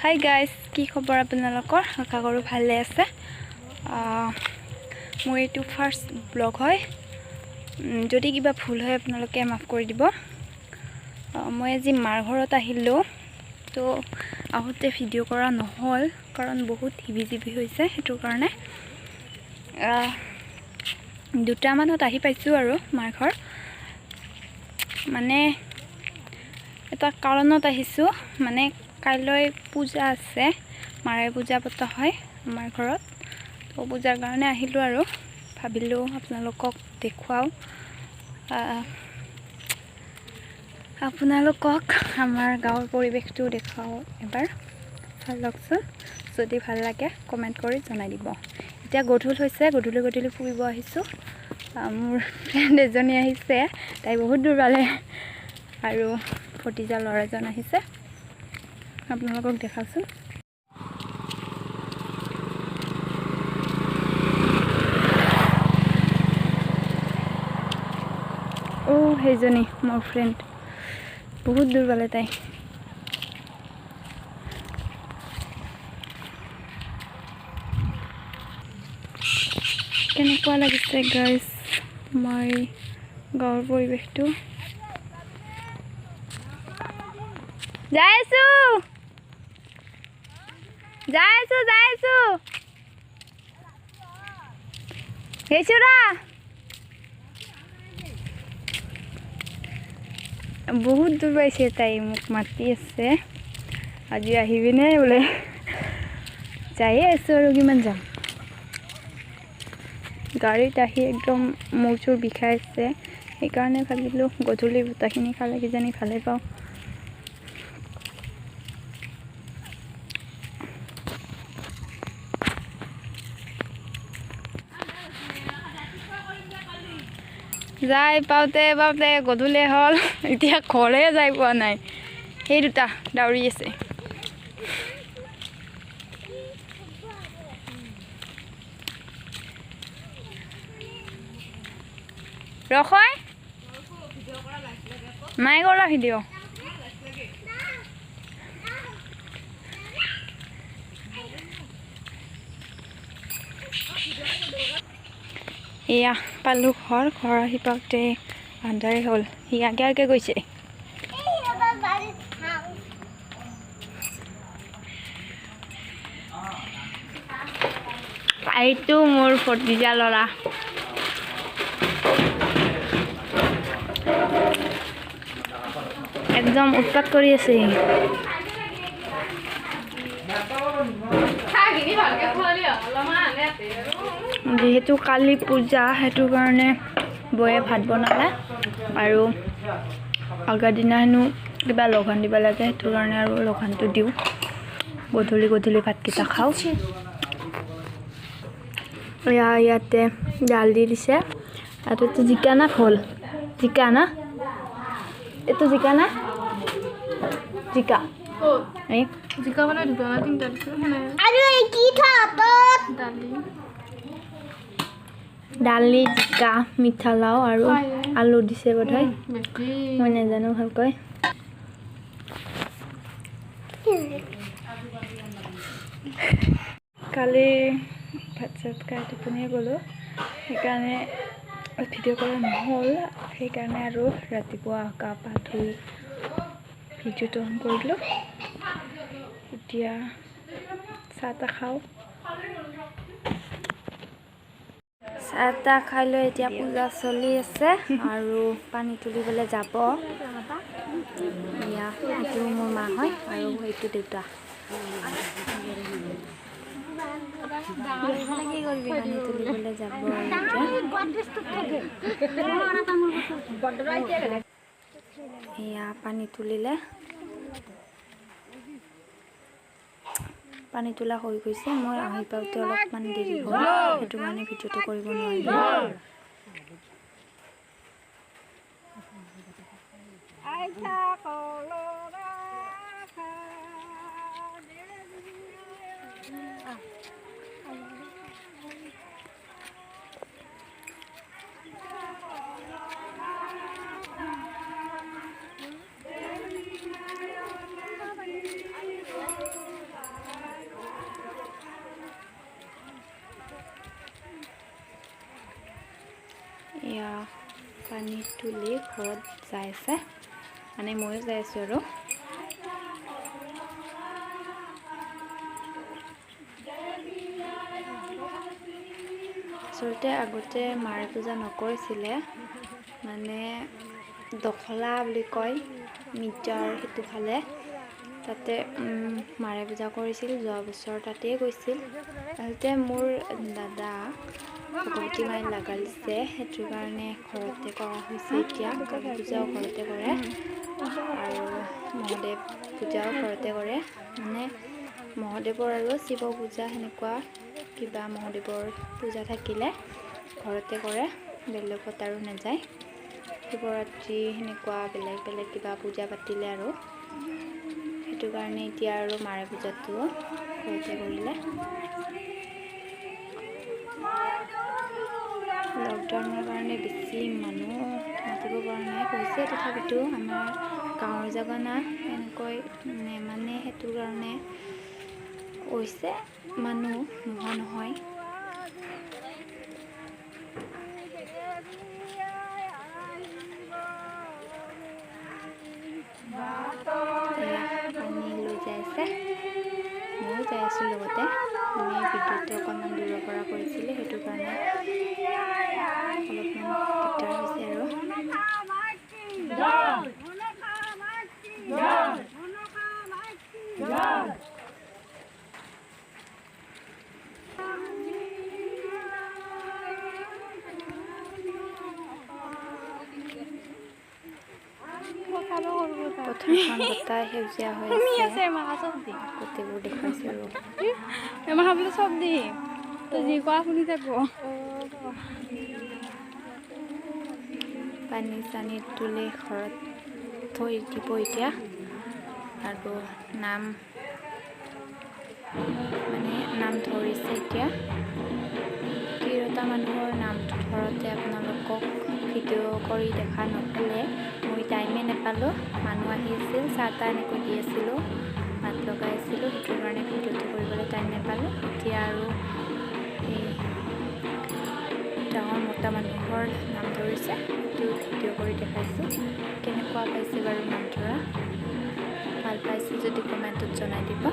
Hi guys, কি খবৰ আপোনালোকৰ? আশা কৰোঁ ভালে আছে। মোৰ এইটো ফাৰ্ষ্ট ব্লগ হয়। যদি কিবা ভুল হয় আপোনালোকে মাফ কৰি দিব। মই আজি মাৰ ঘৰত আহিলোঁ। তো আহোঁতে ভিডিঅ' কৰা নহ'ল, কাৰণ বহুত হিবি জিবি হৈছে, সেইটো কাৰণে। দুটামানত আহি পাইছোঁ আৰু মাৰ ঘৰ। মানে এটা কাৰণত আহিছোঁ, মানে কাইলৈ পূজা আছে, মাৰে পূজা পতা হয় আমাৰ ঘৰত। তো পূজাৰ কাৰণে আহিলোঁ আৰু ভাবিলোঁ আপোনালোকক দেখুৱাওঁ, আপোনালোকক আমাৰ গাঁৱৰ পৰিৱেশটো দেখুৱাওঁ এবাৰ। ভাল লওকচোন, যদি ভাল লাগে কমেণ্ট কৰি জনাই দিব। এতিয়া গধূলি হৈছে, গধূলি গধূলি ফুৰিব আহিছোঁ। মোৰ ফ্ৰেণ্ড এজনী আহিছে, তাই বহুত দূৰ পালে, আৰু ভতিজা ল'ৰা এজন আহিছে, আপোনালোকক দেখাওঁচোন। অ' সেইজনী মোৰ ফ্ৰেণ্ড, বহুত দূৰ পালে তাই। কেনেকুৱা লাগিছে গাইজ মই গাঁৱৰ পৰিৱেশটো? যাই আছো, যাই আছো, যাই আছো। হেচুৰা বহুত দূৰ পাইছে, তাই মোক মাতি আছে, আজি আহিবিনে বোলে। যায়ে আছোঁ আৰু কিমান যাম। গাড়ীত আহি একদম মূৰ চুৰ বিষাইছে, সেইকাৰণে ভাবিলোঁ গধূলি বতাহখিনি খালে কিজানি ভালে পাওঁ। যাই পাওঁতে পাওঁতে গধূলি হ'ল, এতিয়া ঘৰে যাই পোৱা নাই। সেই দুটা দাউৰি আছে। ৰখয় নাই কৰা ভিডিঅ'। এয়া পালোঁ ঘৰ। ঘৰ আহি পাওঁতে আন্ধাৰে হ'ল, সি আগে আগে গৈছে। এইটো মোৰ ভতিজা ল'ৰা। একদম উৎপাত কৰি আছে। যিহেতু কালি পূজা, সেইটো কাৰণে বৌয়ে ভাত বনালে, আৰু আগৰ দিনা হেনো কিবা লঘোণ দিব লাগে, সেইটো কাৰণে আৰু লঘোণটো দিওঁ। গধূলি গধূলি ভাতকেইটা খাওঁ। এয়া ইয়াতে দালি দিছে, আৰু এইটো জিকা না ভোল? জিকা না? এইটো জিকা না জিকা? এই জিকা মানে দুটা না তিনিটা দিছোঁ। দালি, জিকা, মিঠা লাও আৰু আলু দিছে বোধহয়, মই নাজানো ভালকৈ। কালি ভাত চাত খাই টোপনিয়ে গ'লোঁ, সেইকাৰণে ভিডিঅ' কৰা নহ'ল। সেইকাৰণে আৰু ৰাতিপুৱা গা পা ধুই ভিডিঅ'টো অন কৰিলোঁ। এতিয়া চাহ তাহ খাওঁ। চাহ তাহ খাই লৈ এতিয়া পূজা চলি আছে আৰু পানী তুলিবলৈ যাব। এয়া এইটো মোৰ মা হয় আৰু এইটো দেউতা। পানী তুলিবলৈ যাব এতিয়া। এয়া পানী তুলিলে, পানী তোলা হৈ গৈছে। মই আহি পাওঁতে অলপমান দেৰি হ'ল, সেইটো কাৰণে ভিডিঅ'টো কৰিব নোৱাৰিলোঁ। তুলি ঘৰত যাই আছে, মানে ময়ো যাই আছোঁ আৰু। আচলতে আগতে মাৰে পূজা নকৰিছিলে, মানে দখলা বুলি কয় মিটাৰ সেইটো ফালে, তাতে মাৰে পূজা কৰিছিল। যোৱা বছৰ তাতেই গৈছিল। আচলতে মোৰ দাদা ভগৱতী মায়ে লগালিছে, সেইটো কাৰণে ঘৰতে কৰা হৈছে। এতিয়া কালী পূজাও ঘৰতে কৰে আৰু মহাদেৱ পূজাও ঘৰতে কৰে। মানে মহাদেৱৰ আৰু শিৱ পূজা সেনেকুৱা কিবা মহাদেৱৰ পূজা থাকিলে ঘৰতে কৰে, বেলেগত আৰু নাযায়। শিৱৰাত্ৰি সেনেকুৱা বেলেগ বেলেগ কিবা পূজা পাতিলে আৰু সেইটো কাৰণে এতিয়া আৰু মাৰে পূজাটো ঘৰতে কৰিলে। লকডাউনৰ কাৰণে বেছি মানুহ মাতিব পৰা নাই কৈছে, তথাপিতো আমাৰ গাঁৱৰ জেগা না এনেকৈ মানে সেইটো কাৰণে কৈছে মানুহ নোহোৱা নহয়। পানী লৈ যাই আছে, ময়ো যাই আছোঁ লগতে। মানে ভিডিঅ'টো অকণমান দূৰৰ পৰা কৰিছিলে, সেইটো কাৰণে অলপমান দিগদাৰ হৈছে আৰু। পথাৰখন গোটাই সেউজীয়া হৈ আছে, গোটেইবোৰ দেখুৱাইছে আৰু। চব দিম তই যি কোৱা শুনি থাকো। পানী চানী তুলি ঘৰত থৈ দিব এতিয়া। আৰু নাম মানে নাম ধৰিছে এতিয়া। তিৰোতা মানুহৰ নামটো ধৰোঁতে আপোনালোকক ভিডিঅ' কৰি দেখা নহ'লে, মই টাইমেই নাপালোঁ। মানুহ আহি আছিল, চাহ তাহ এনেকৈ দি আছিলোঁ, মাত লগাই আছিলোঁ, সেইটো কাৰণে ভিডিঅ'টো কৰিবলৈ টাইম নাপালোঁ। এতিয়া আৰু এই ডাঙৰ মতা মানুহৰ নাম ধৰিছে, সেইটো ভিডিঅ' কৰি দেখাইছোঁ। কেনেকুৱা পাইছে বাৰু নাম ধৰা, ভাল পাইছে যদি কমেণ্টত জনাই দিব।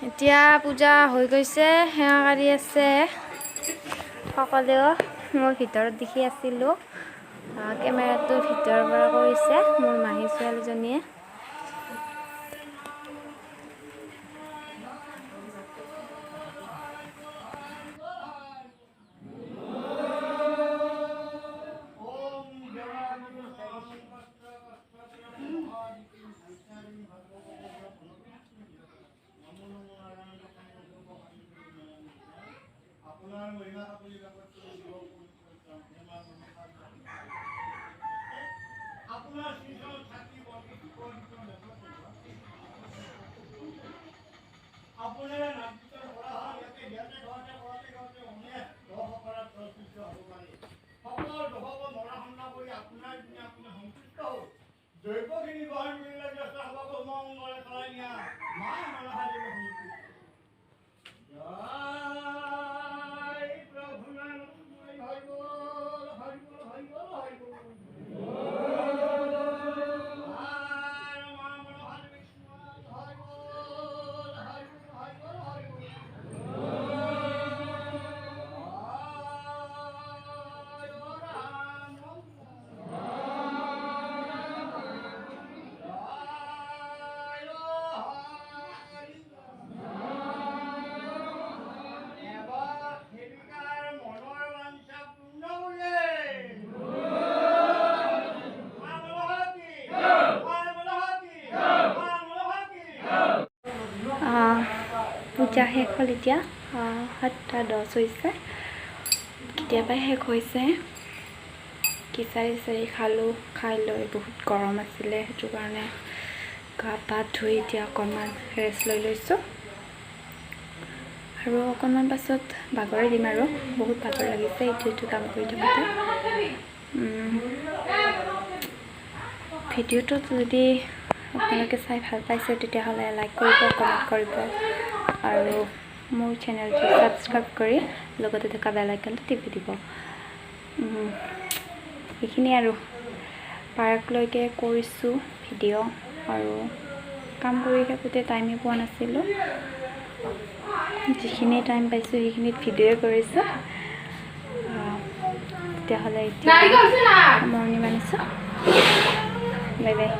এতিয়া পূজা হৈ গৈছে, সেৱা কাঢ়ি আছে সকলোৱেও। মই ভিতৰত দেখি আছিলোঁ, কেমেৰাটো ভিতৰৰ পৰা কৰিছে মোৰ মাহী ছোৱালীজনীয়ে। এতিয়া শেষ হ'ল। এতিয়া 7টা 10 হৈছে, কেতিয়াবাই শেষ হৈছে। খিচাৰি চিচাৰি খালোঁ। খাই লৈ বহুত গৰম আছিলে, সেইটো কাৰণে গা পা ধুই এতিয়া অকণমান ৰেষ্ট লৈ লৈছোঁ আৰু অকণমান পাছত বাগৰি দিম আৰু বহুত ভাগৰ লাগিছে ইটো ইটো কাম কৰি থাকোঁতে। ভিডিঅ'টোত যদি আপোনালোকে চাই ভাল পাইছে, তেতিয়াহ'লে লাইক কৰিব, কমেণ্ট কৰিব আৰু মোৰ চেনেলটো ছাবস্ক্ৰাইব কৰি লগতে থকা বেল আইকনটো টিপি দিব। এইখিনি আৰু পাৰ্কলৈকে কৰিছোঁ ভিডিঅ' আৰু কাম কৰি থাকোঁতে টাইমেই পোৱা নাছিলোঁ। যিখিনি টাইম পাইছোঁ, সেইখিনিত ভিডিঅ'ই কৰিছোঁ। তেতিয়াহ'লে এতিয়া সামৰণি মানিছোঁ। Bye bye.